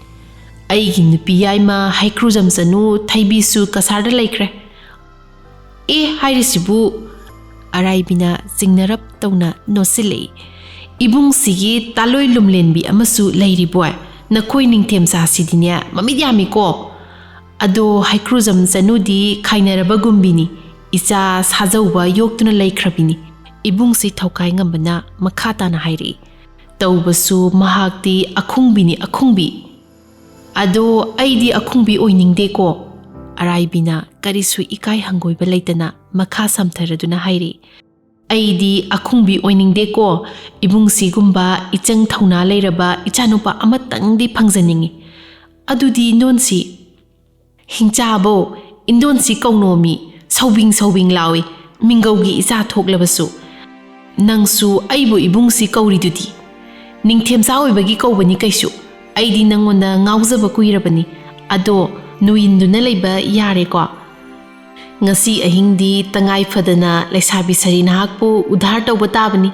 "ꯑꯩꯒꯤ ꯅꯨꯄꯤ ꯌꯥꯏꯃ ꯍꯩꯀ꯭ꯔꯨꯖꯝ ꯆꯅꯨ ꯊꯩꯕꯤꯁꯨ ꯀꯁꯥꯔꯗ ꯂꯩꯈ꯭ꯔꯦ꯫" "ꯑꯦ" ꯍꯥꯏꯔꯤꯁꯤꯕꯨ? ꯑꯔꯥꯏꯕꯤꯅ ꯆꯤꯡꯅꯔꯞ ꯇꯧꯅ ꯅꯣꯠꯁꯤꯜꯂꯛꯏ꯫ "ꯏꯕꯨꯡꯁꯤꯒꯤ ꯇꯥꯂꯣꯏ ꯂꯨꯝꯂꯦꯟꯕꯤ ꯑꯃꯁꯨ ꯂꯩꯔꯤꯕꯣꯏ? ꯅꯈꯣꯏ ꯅꯤꯡꯊꯦꯝꯆꯥꯁꯤꯗꯤꯅꯦ ꯃꯃꯤꯠ ꯌꯥꯝꯃꯤꯀꯣ꯫ ꯑꯗꯣ ꯍꯩꯀ꯭ꯔꯨꯖꯝ ꯆꯅꯨꯗꯤ ꯈꯥꯏꯅꯔꯕꯒꯨꯝꯕꯤꯅꯤ, ꯏꯆꯥ ꯁꯥꯖꯧꯕ ꯌꯣꯛꯇꯨꯅ ꯂꯩꯈ꯭ꯔꯕꯤꯅꯤ꯫" ꯏꯕꯨꯡꯁꯤ ꯊꯧꯈꯥꯏ ꯉꯝꯕꯅ ꯃꯈꯥ ꯇꯥꯅ ꯍꯥꯏꯔꯛꯏ꯫ "ꯇꯧꯕꯁꯨ ꯃꯍꯥꯛꯇꯤ ꯑꯈꯨꯡꯕꯤꯅꯤ, ꯑꯈꯨꯡꯕꯤ꯫" "ꯑꯗꯣ ꯑꯩꯗꯤ ꯑꯈꯨꯡꯕꯤ ꯑꯣꯏꯅꯤꯡꯗꯦꯀꯣ꯫" ꯑꯔꯥꯏꯕꯤꯅ ꯀꯔꯤꯁꯨ ꯏꯀꯥꯏ ꯍꯪꯒꯣꯏꯕ ꯂꯩꯇꯅ ꯃꯈꯥ ꯁꯝꯊꯔꯗꯨꯅ ꯍꯥꯏꯔꯤ꯫ "ꯑꯩꯗꯤ ꯑꯈꯨꯡꯕꯤ ꯑꯣꯏꯅꯤꯡꯗꯦꯀꯣ꯫ ꯏꯕꯨꯡꯁꯤꯒꯨꯝꯕ ꯏꯆꯪ ꯊꯧꯅꯥ ꯂꯩꯔꯕ ꯏꯆꯥꯅꯨꯄꯥ ꯑꯃꯇꯪꯗꯤ ꯐꯪꯖꯅꯤꯡꯏ꯫" "ꯑꯗꯨꯗꯤ ꯅꯣꯟꯁꯤ꯫" "ꯍꯤꯡꯆꯥꯕꯧ, ꯏꯟꯗꯣꯟꯁꯤ ꯀꯧꯅꯣꯃꯤ, ꯁꯧꯕꯤꯡ ꯁꯧꯕꯤꯡ ꯂꯥꯎꯏ, ꯃꯤꯡꯒꯧꯒꯤ ꯏꯆꯥ ꯊꯣꯛꯂꯕꯁꯨ꯫ ꯅꯪꯁꯨ ꯑꯩꯕꯨ ꯏꯕꯨꯡꯁꯤ ꯀꯧꯔꯤꯗꯨꯗꯤ꯫ ꯅꯤꯡꯊꯦꯝꯆꯥ ꯑꯣꯏꯕꯒꯤ ꯀꯧꯕꯅꯤ ꯀꯩꯁꯨ꯫ ꯑꯩꯗꯤ ꯅꯪꯉꯣꯟꯗ ꯉꯥꯎꯖꯕ ꯀꯨꯏꯔꯕꯅꯤ꯫ ꯑꯗꯣ ꯅꯨꯌꯤꯟꯗꯨꯅ ꯂꯩꯕ ꯌꯥꯔꯦꯀꯣ? ꯉꯁꯤ ꯑꯍꯤꯡꯗꯤ ꯇꯉꯥꯏ ꯐꯗꯅ ꯂꯩꯁꯥꯕꯤ ꯁꯥꯔꯤ ꯅꯍꯥꯛꯄꯨ ꯎꯙꯥꯔ ꯇꯧꯕ ꯇꯥꯕꯅꯤ꯫"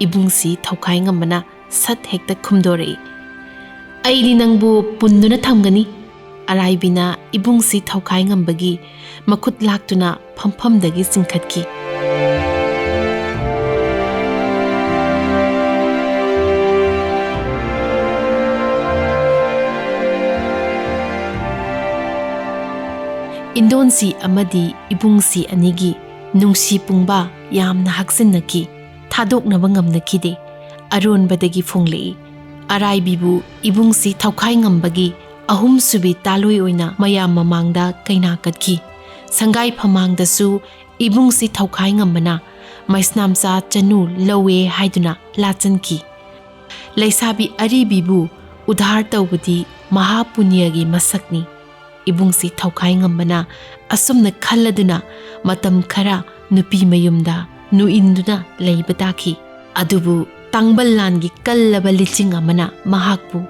ꯏꯕꯨꯡꯁꯤ ꯊꯧꯈꯥꯏ ꯉꯝꯕꯅ ꯁꯠ ꯍꯦꯛꯇ ꯈꯨꯝꯗꯣꯔꯛꯏ꯫ "ꯑꯩꯗꯤ ꯅꯪꯕꯨ ꯄꯨꯟꯗꯨꯅ ꯊꯝꯒꯅꯤ꯫ ꯑꯔꯥꯏꯕꯤꯅ ꯏꯕꯨꯡꯁꯤ ꯊꯧꯈꯥꯏ ꯉꯝꯕꯒꯤ ꯃꯈꯨꯠ ꯂꯥꯛꯇꯨꯅ ꯐꯝꯐꯝꯗꯒꯤ ꯆꯤꯡꯈꯠꯈꯤ꯫ ꯏꯟꯗꯣꯟꯁꯤ ꯑꯃꯗꯤ ꯏꯕꯨꯡꯁꯤ ꯑꯅꯤꯒꯤ ꯅꯨꯡꯁꯤ ꯄꯨꯡꯕꯥ ꯌꯥꯝꯅ ꯍꯛꯆꯤꯟꯅꯈꯤ꯫ ꯊꯥꯗꯣꯛꯅꯕ ꯉꯝꯅꯈꯤꯗꯦ꯫ ꯑꯔꯣꯟꯕꯗꯒꯤ ꯐꯣꯡꯂꯛꯏ꯫ ꯑꯔꯥꯏꯕꯤꯕꯨ ꯏꯕꯨꯡꯁꯤ ꯊꯧꯈꯥꯏ ꯉꯝꯕꯒꯤ ꯑꯍꯨꯝꯁꯨꯕꯤ ꯇꯥꯂꯣꯏ ꯑꯣꯏꯅ ꯃꯌꯥꯝ ꯃꯃꯥꯡꯗ ꯀꯩꯅꯥ ꯀꯠꯈꯤ꯫ ꯁꯪꯒꯥꯏ ꯐꯃꯥꯡꯗꯁꯨ ꯏꯕꯨꯡꯁꯤ ꯊꯧꯈꯥꯏ ꯉꯝꯕꯅ ꯃꯩꯁꯅꯥꯝꯆꯥ ꯆꯅꯨ ꯂꯧꯋꯦ ꯍꯥꯏꯗꯨꯅ ꯂꯥꯆꯟꯈꯤ꯫ ꯂꯩꯁꯥꯕꯤ ꯑꯔꯤꯕꯤꯕꯨ ꯎꯙꯥꯔ ꯇꯧꯕꯗꯤ ꯃꯍꯥꯄꯨꯅ꯭ꯌꯒꯤ ꯃꯁꯛꯅꯤ꯫ ꯏꯕꯨꯡꯁꯤ ꯊꯧꯈꯥꯏ ꯉꯝꯕꯅ ꯑꯁꯨꯝꯅ ꯈꯜꯂꯗꯨꯅ ꯃꯇꯝ ꯈꯔ ꯅꯨꯄꯤ ꯃꯌꯨꯝꯗ ꯅꯨꯏꯟꯗꯨꯅ ꯂꯩꯕ ꯇꯥꯈꯤ꯫ ꯑꯗꯨꯕꯨ ꯇꯥꯡꯕꯜ ꯂꯥꯟꯒꯤ ꯀꯜꯂꯕ ꯂꯤꯆꯤꯡ ꯑꯃꯅ ꯃꯍꯥꯛꯄꯨ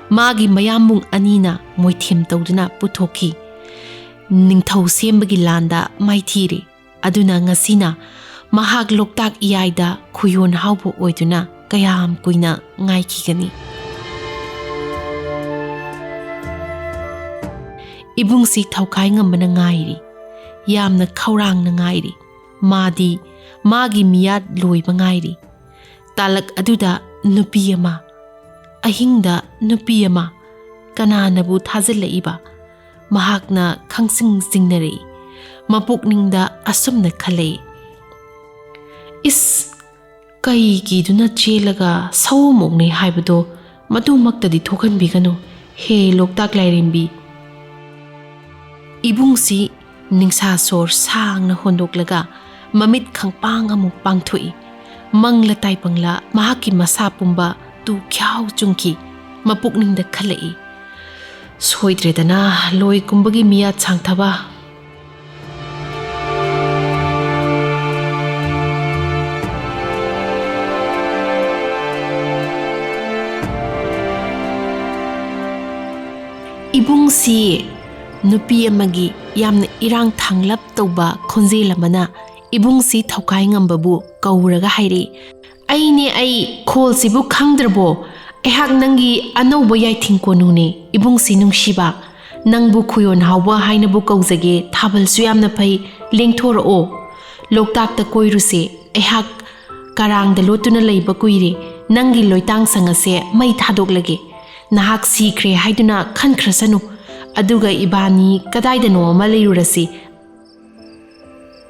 ꯃꯥꯒꯤ ꯃꯌꯥꯝꯕꯨꯡ ꯑꯅꯤꯅ ꯃꯣꯏꯊꯦꯝ ꯇꯧꯗꯨꯅ ꯄꯨꯊꯣꯛꯈꯤ꯫ ꯅꯤꯡꯊꯧ ꯁꯦꯝꯕꯒꯤ ꯂꯥꯟꯗ ꯃꯥꯏꯊꯤꯔꯦ꯫ ꯑꯗꯨꯅ ꯉꯁꯤꯅ ꯃꯍꯥꯛ ꯂꯣꯛꯇꯥꯛ ꯏꯌꯥꯏꯗ ꯈꯨꯌꯣꯟ ꯍꯥꯎꯕ ꯑꯣꯏꯗꯨꯅ ꯀꯌꯥꯝ ꯀꯨꯏꯅ ꯉꯥꯏꯈꯤꯒꯅꯤ? ꯏꯕꯨꯡꯁꯤ ꯊꯧꯈꯥꯏ ꯉꯝꯕꯅ ꯉꯥꯏꯔꯤ, ꯌꯥꯝꯅ ꯈꯧꯔꯥꯡꯅ ꯉꯥꯏꯔꯤ꯫ ꯃꯥꯗꯤ ꯃꯥꯒꯤ ꯃꯤꯌꯥꯠ ꯂꯣꯏꯕ ꯉꯥꯏꯔꯤ꯫ ꯇꯥꯂꯛ ꯑꯗꯨꯗ ꯅꯨꯄꯤ ꯑꯃ, ꯑꯍꯤꯡꯗ ꯅꯨꯄꯤ ꯑꯃ, ꯀꯅꯥꯅꯕꯨ ꯊꯥꯖꯤꯜꯂꯛꯏꯕ? ꯃꯍꯥꯛꯅ ꯈꯪꯁꯤꯡ ꯆꯤꯡꯅꯔꯛꯏ꯫ ꯃꯄꯨꯛꯅꯤꯡꯗ ꯑꯁꯨꯝꯅ ꯈꯜꯂꯛꯏ, "ꯏꯁ, ꯀꯩꯒꯤꯗꯨꯅ ꯆꯦꯜꯂꯒ ꯁꯑꯣꯝ ꯑꯣꯛꯅꯩ ꯍꯥꯏꯕꯗꯣ ꯃꯗꯨꯃꯛꯇꯗꯤ ꯊꯣꯛꯍꯟꯕꯤꯒꯅꯨ, ꯍꯦ ꯂꯣꯛꯇꯥꯛ ꯂꯥꯏꯔꯦꯝꯕꯤ!" ꯏꯕꯨꯡꯁꯤ ꯅꯤꯡꯁꯥ ꯁꯣꯔ ꯁꯥꯡꯅ ꯍꯣꯟꯗꯣꯛꯂꯒ ꯃꯃꯤꯠ ꯈꯪꯄꯥꯡ ꯑꯃꯨꯛ ꯄꯥꯡꯊꯣꯛꯏ꯫ ꯃꯪꯂ ꯇꯥꯏꯕꯪꯂ ꯃꯍꯥꯛꯀꯤ ꯃꯁꯥ ꯄꯨꯝꯕ ꯇꯨ ꯈ꯭ꯌꯥꯎ ꯆꯨꯡꯈꯤ꯫ ꯃꯄꯨꯛꯅꯤꯡꯗ ꯈꯜꯂꯛꯏ, "ꯁꯣꯏꯗ꯭ꯔꯦꯗꯅ ꯂꯣꯏ ꯀꯨꯝꯕꯒꯤ ꯃꯤꯌꯥꯠ ꯁꯥꯡꯊꯕ"꯫ ꯏꯕꯨꯡꯁꯤ ꯅꯨꯄꯤ ꯑꯃꯒꯤ ꯌꯥꯝꯅ ꯏꯔꯥꯡ ꯊꯥꯡꯂꯞ ꯇꯧꯕ ꯈꯣꯟꯖꯦꯜ ꯑꯃꯅ ꯏꯕꯨꯡꯁꯤ ꯊꯧꯈꯥꯏ ꯉꯝꯕꯕꯨ ꯀꯧꯔꯒ ꯍꯥꯏꯔꯛꯏ, "ꯑꯩꯅꯦ ꯑꯩ, ꯈꯣꯜꯁꯤꯕꯨ ꯈꯪꯗ꯭ꯔꯕꯣ? ꯑꯩꯍꯥꯛ ꯅꯪꯒꯤ ꯑꯅꯧꯕ ꯌꯥꯏꯊꯤꯡ ꯀꯣꯅꯨꯅꯦ, ꯏꯕꯨꯡꯁꯤ ꯅꯨꯡꯁꯤꯕ꯫ ꯅꯪꯕꯨ ꯈꯨꯌꯣꯟ ꯍꯥꯎꯕ ꯍꯥꯏꯅꯕꯨ ꯀꯧꯖꯒꯦ, ꯊꯥꯕꯜꯁꯨ ꯌꯥꯝꯅ ꯐꯩ, ꯂꯦꯡꯊꯣꯔꯛꯑꯣ꯫ ꯂꯣꯛꯇꯥꯛꯇ ꯀꯣꯏꯔꯨꯁꯦ, ꯑꯩꯍꯥꯛ ꯀꯔꯥꯡꯗ ꯂꯣꯠꯇꯨꯅ ꯂꯩꯕ ꯀꯨꯏꯔꯦ꯫ ꯅꯪꯒꯤ ꯂꯣꯏꯇꯥꯡ ꯁꯪ ꯑꯁꯦ ꯃꯩ ꯊꯥꯗꯣꯛꯂꯒꯦ꯫ ꯅꯍꯥꯛ ꯁꯤꯈ꯭ꯔꯦ ꯍꯥꯏꯗꯨꯅ ꯈꯟꯈ꯭ꯔꯁꯅꯨ꯫ ꯑꯗꯨꯒ ꯏꯕꯥꯅꯤ ꯀꯗꯥꯏꯗꯅꯣ ꯑꯃ ꯂꯩꯔꯨꯔꯁꯤ꯫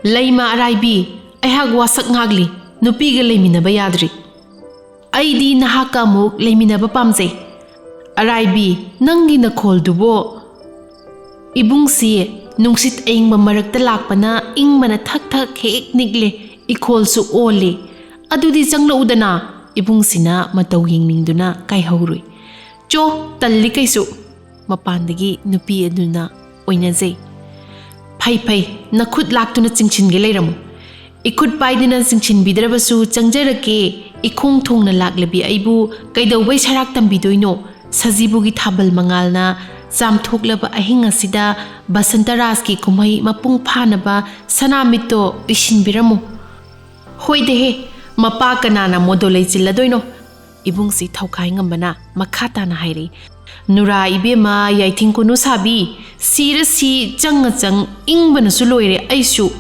ꯂꯩꯃ ꯑꯔꯥꯏꯕꯤ, ꯑꯩꯍꯥꯛ ꯋꯥꯁꯛ ꯉꯥꯛꯂꯤ, ꯅꯨꯄꯤꯒ ꯂꯩꯃꯤꯟꯅꯕ ꯌꯥꯗ꯭ꯔꯤ꯫ ꯑꯩꯗꯤ ꯅꯍꯥꯛꯀ ꯑꯃꯨꯛ ꯂꯩꯃꯤꯟꯅꯕ ꯄꯥꯝꯖꯩ꯫ ꯑꯔꯥꯏꯕꯤ, ꯅꯪꯒꯤ ꯅꯈꯣꯜꯗꯨꯕꯣ! ꯏꯕꯨꯡꯁꯤ, ꯅꯨꯡꯁꯤꯠ ꯑꯏꯪꯕ ꯃꯔꯛꯇ ꯂꯥꯛꯄꯅ ꯏꯪꯕꯅ ꯊꯛ ꯊꯛ ꯍꯦꯛ ꯅꯤꯛꯂꯦ, ꯏꯈꯣꯜꯁꯨ ꯑꯣꯜꯂꯦ꯫ ꯑꯗꯨꯗꯤ ꯆꯪꯂꯛꯎꯗꯅ꯫ ꯏꯕꯨꯡꯁꯤꯅ ꯃꯇꯧ ꯌꯦꯡꯅꯤꯡꯗꯨꯅ ꯀꯥꯏꯍꯧꯔꯨꯏ꯫ ꯆꯣ, ꯇꯜꯂꯤ ꯀꯩꯁꯨ꯫ ꯃꯄꯥꯟꯗꯒꯤ ꯅꯨꯄꯤ ꯑꯗꯨꯅ ꯑꯣꯏꯅꯖꯩ꯫ ꯐꯩ ꯐꯩ, ꯅꯈꯨꯠ ꯂꯥꯛꯇꯨꯅ ꯆꯤꯡꯁꯤꯟꯒꯦ ꯂꯩꯔꯝꯃꯨ꯫ ꯏꯈꯨꯠ ꯄꯥꯏꯗꯨꯅ ꯆꯤꯡꯁꯤꯟꯕꯤꯗ꯭ꯔꯕꯁꯨ ꯆꯪꯖꯔꯛꯀꯦ꯫ ꯏꯈꯣꯡ ꯊꯣꯡꯅ ꯂꯥꯛꯂꯕꯤ ꯑꯩꯕꯨ ꯀꯩꯗꯧꯕꯩ ꯁꯔꯥꯛ ꯇꯝꯕꯤꯗꯣꯏꯅꯣ? ꯁꯖꯤꯕꯨꯒꯤ ꯊꯥꯕꯜ ꯃꯉꯥꯜꯅ ꯆꯥꯝꯊꯣꯛꯂꯕ ꯑꯍꯤꯡ ꯑꯁꯤꯗ ꯕꯁꯟꯇ ꯔꯥꯁꯀꯤ ꯀꯨꯝꯍꯩ ꯃꯄꯨꯡ ꯐꯥꯅꯕ ꯁꯅꯥꯃꯤꯠꯇꯣ ꯎꯏꯁꯤꯟꯕꯤꯔꯝꯃꯨ꯫ ꯍꯣꯏꯗꯍꯦ, ꯃꯄꯥ ꯀꯅꯥꯅ ꯃꯣꯗꯣ ꯂꯩꯆꯤꯜꯂꯗꯣꯏꯅꯣ? ꯏꯕꯨꯡꯁꯤ ꯊꯧꯈꯥꯏ ꯉꯝꯕꯅ ꯃꯈꯥ ꯇꯥꯅ ꯍꯥꯏꯔꯛꯏ, ꯅꯨꯔꯥ ꯏꯕꯦꯝꯃ, ꯌꯥꯏꯊꯤꯡ ꯀꯨꯅꯨ ꯁꯥꯕꯤ, ꯁꯤꯔ ꯁꯤ, ꯆꯪꯉ ꯆꯪ, ꯏꯪꯕꯅꯁꯨ ꯂꯣꯏꯔꯦ ꯑꯩꯁꯨ꯫